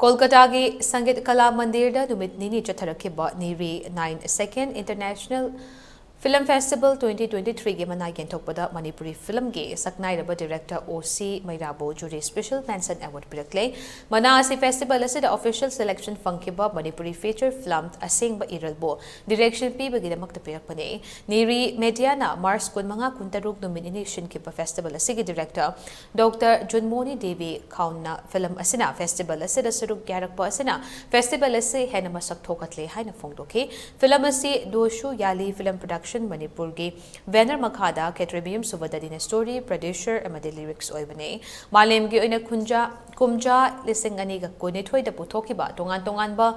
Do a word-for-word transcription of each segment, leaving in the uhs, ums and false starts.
ꯀꯣꯜꯀꯇꯥꯒꯤ ꯁꯪꯒꯤꯠ ꯀꯂꯥ ꯃꯟꯗꯤꯔꯗ ꯅꯨꯃꯤꯠ ꯅꯤꯅꯤ ꯆꯠꯊꯔꯛꯈꯤꯕ ꯅꯤꯔꯤ ꯅꯥꯏꯟ ꯁꯦꯀꯦꯟ international film festival twenty twenty ꯊ꯭ꯔꯤꯒꯤ ꯃꯅꯥ ꯌꯦꯟꯊꯣꯛꯄꯗ ꯃꯅꯤꯄꯨꯔꯤ ꯐꯤꯂꯝꯒꯤ ꯁꯛꯅꯥꯏꯔꯕ ꯗꯤꯔꯦꯛꯇꯔ ꯑꯣ ꯁꯤ ꯃꯩꯔꯥꯕꯨ ꯖꯨꯔꯤ ꯁ꯭ꯄꯦꯁꯦꯜ ꯃꯦꯟꯁꯟ ꯑꯦꯋꯥꯔꯗ ꯄꯤꯔꯛꯂꯦ꯫ ꯃꯅꯥ ꯑꯁꯤ ꯐꯦꯁꯇꯤꯚꯦꯜ ꯑꯁꯤꯗ ꯑꯣꯐꯤꯁꯤꯌꯦꯜ ꯁꯦꯂꯦꯛꯁꯟ ꯐꯪꯈꯤꯕ ꯃꯅꯤꯄꯨꯔꯤ ꯐꯤꯆꯔ ꯐꯤꯂꯝ ꯑꯁꯦꯡꯕ ꯏꯔꯜꯕꯨ ꯗꯤꯔꯦꯛꯁꯟ ꯄꯤꯕꯒꯤꯗꯃꯛꯇ ꯄꯤꯔꯛꯄꯅꯤ꯫ ꯅꯤꯔꯤ ꯃꯦꯗꯤꯌꯥꯅ ꯃꯥꯔꯆ ꯀꯨꯟꯃꯉꯥ, ꯀꯨꯟꯇꯔꯨꯛ ꯅꯨꯃꯤꯠ ꯅꯤꯅꯤ ꯁꯤꯟꯈꯤꯕ ꯐꯦꯁꯇꯤꯚꯦꯜ ꯑꯁꯤꯒꯤ ꯗꯤꯔꯦꯛꯇꯔ ꯗꯣꯛꯇꯔ ꯖꯨꯟꯃꯣꯅꯤ ꯗꯦꯕꯤ ꯈꯥꯎꯟꯅ ꯐꯤꯂꯝ ꯑꯁꯤꯅ ꯐꯦꯁꯇꯤꯚꯦꯜ ꯑꯁꯤꯗ ꯁꯔꯨꯛ ꯌꯥꯔꯛꯄ ꯑꯁꯤꯅ ꯐꯦꯁꯇꯤꯚꯦꯜ ꯑꯁꯤ ꯍꯦꯟꯅ ꯃꯁꯛ ꯊꯣꯛꯍꯠꯂꯦ ꯍꯥꯏꯅ ꯐꯣꯡꯗꯣꯛꯈꯤ꯫ ꯐꯤꯂꯝ ꯑꯁꯤ ꯗꯣꯁꯨ ꯌꯥꯂꯤ ꯐꯤꯂꯝ ꯄ꯭ꯔꯣꯗꯛꯁꯟ ꯃꯅꯤꯄꯨꯔꯒꯤ ꯕꯦꯅꯔ ꯃꯈꯥꯗ ꯈꯦꯇ꯭ꯔꯤꯃꯌꯨꯝ ꯁꯨꯕꯗꯗꯤꯅ ꯁ꯭ꯇꯣꯔꯤ, ꯄ꯭ꯔꯣꯗ꯭ꯌꯨꯁꯔ ꯑꯃꯗꯤ ꯂꯤꯔꯤꯛꯁ ꯑꯣꯏꯕꯅꯤ꯫ ꯃꯥꯂꯦꯝꯒꯤ ꯑꯣꯏꯅ ꯀꯨꯟꯖꯥ, ꯀꯨꯝꯖꯥ ꯂꯤꯁꯤꯡ ꯑꯅꯤꯒ ꯀꯨꯟꯅꯤꯊꯣꯏꯗ ꯄꯨꯊꯣꯛꯈꯤꯕ ꯇꯣꯉꯥꯟ ꯇꯣꯉꯥꯟꯕ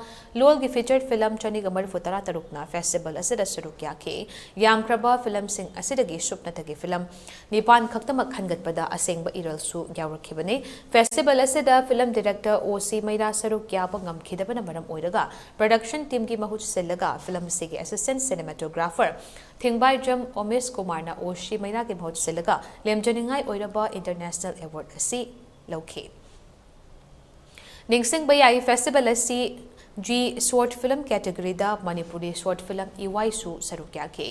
ꯂꯣꯜꯒꯤ ꯐꯤꯆꯔ ꯐꯤꯂꯝ ꯆꯅꯤꯒ ꯃꯔꯤꯐꯨ ꯇꯔꯥ ꯇꯔꯨꯛꯅ ꯐꯦꯁꯇꯤꯚꯦꯜ ꯑꯁꯤꯗ ꯁꯔꯨꯛ ꯌꯥꯈꯤ꯫ ꯌꯥꯝꯈ꯭ꯔꯕ ꯐꯤꯂꯝꯁꯤꯡ ꯑꯁꯤꯗꯒꯤ ꯁꯨꯞꯅꯇꯒꯤ ꯐꯤꯂꯝ ꯅꯤꯄꯥꯟ ꯈꯛꯇꯃꯛ ꯈꯟꯒꯠꯄꯗ ꯑꯁꯦꯡꯕ ꯏꯔꯜꯁꯨ ꯌꯥꯎꯔꯛꯈꯤꯕꯅꯤ꯫ ꯐꯦꯁꯇꯤꯚꯦꯜ ꯑꯁꯤꯗ ꯐꯤꯂꯝ ꯗꯤꯔꯦꯛꯇꯔ ꯑꯣ ꯁꯤ ꯃꯩꯔꯥ ꯁꯔꯨꯛ ꯌꯥꯕ ꯉꯝꯈꯤꯗꯕꯅ ꯃꯔꯝ ꯑꯣꯏꯔꯒ ꯄ꯭ꯔꯣꯗꯛꯁꯟ ꯇꯤꯝꯒꯤ ꯃꯍꯨꯠ ꯁꯤꯜꯂꯒ ꯐꯤꯂꯝ ꯑꯁꯤꯒꯤ ꯑꯦꯁꯤꯁꯇꯦꯟꯠ ꯁꯤꯅꯦꯃꯥꯇꯣꯒ꯭ꯔꯥꯐꯔ ꯊꯤꯡꯕꯥꯏꯖꯝ ꯑꯣꯃꯦꯁ ꯀꯨꯃꯥꯔꯅ ꯑꯣ ꯁꯤ ꯃꯩꯔꯥꯒꯤ ꯃꯍꯨꯠ ꯁꯤꯜꯂꯒ ꯂꯦꯝꯖꯅꯤꯡꯉꯥꯏ ꯑꯣꯏꯔꯕ ꯏꯟꯇꯔꯅꯦꯁꯅꯦꯜ ꯑꯦꯋꯥꯔꯗ ꯑꯁꯤ ꯂꯧꯈꯤ꯫ ꯅꯤꯡꯁꯤꯡꯕ ꯌꯥꯏ, ꯐꯦꯁꯇꯤꯚꯦꯜ ꯑꯁꯤ ꯖꯤ ꯁꯣꯔꯠ ꯐꯤꯂꯝ ꯀꯦꯇꯦꯒꯣꯔꯤꯗ ꯃꯅꯤꯄꯨꯔꯤ ꯁꯣꯔꯠ ꯐꯤꯂꯝ ꯏꯋꯥꯏꯁꯨ ꯁꯔꯨꯛ ꯌꯥꯈꯤ꯫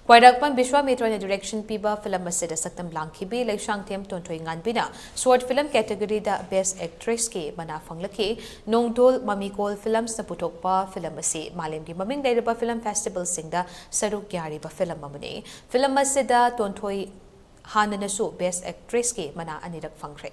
ꯈ꯭ꯋꯥꯏꯔꯥꯛꯄꯝ ꯕꯤꯁ꯭ꯋꯥꯃꯤꯇ꯭ꯔꯅ ꯗꯤꯔꯦꯛꯁꯟ ꯄꯤꯕ ꯐꯤꯂꯝ ꯑꯁꯤꯗ ꯁꯛꯇꯝ ꯂꯥꯡꯈꯤꯕꯤ ꯂꯩꯁꯥꯡꯊꯦꯝ ꯇꯣꯟꯊꯣꯏ ꯉꯥꯟꯕꯤꯅ ꯁꯣꯔꯠ ꯐꯤꯂꯝ ꯀꯦꯇꯦꯒꯣꯔꯤꯗ ꯕꯦꯁ꯭ꯠ ꯑꯦꯛꯇ꯭ꯔꯦꯁꯀꯤ ꯃꯅꯥ ꯐꯪꯂꯛꯈꯤ꯫ ꯅꯣꯡꯗꯣꯜ ꯃꯃꯤꯀꯣꯜ ꯐꯤꯂꯝꯁꯅ ꯄꯨꯊꯣꯛꯄ ꯐꯤꯂꯝ ꯑꯁꯤ ꯃꯥꯂꯦꯝꯒꯤ ꯃꯃꯤꯡ ꯂꯩꯔꯕ ꯐꯤꯂꯝ ꯐꯦꯁꯇꯤꯚꯦꯜꯁꯤꯡꯗ ꯁꯔꯨꯛ ꯌꯥꯔꯤꯕ ꯐꯤꯂꯝ ꯑꯃꯅꯤ꯫ ꯐꯤꯂꯝ ꯑꯁꯤꯗ ꯇꯣꯟꯊꯣꯏ ꯍꯥꯟꯅꯅꯁꯨ ꯕꯦꯁ꯭ꯠ ꯑꯦꯛꯇ꯭ꯔꯦꯁꯀꯤ ꯃꯅꯥ ꯑꯅꯤꯔꯛ ꯐꯪꯈ꯭ꯔꯦ꯫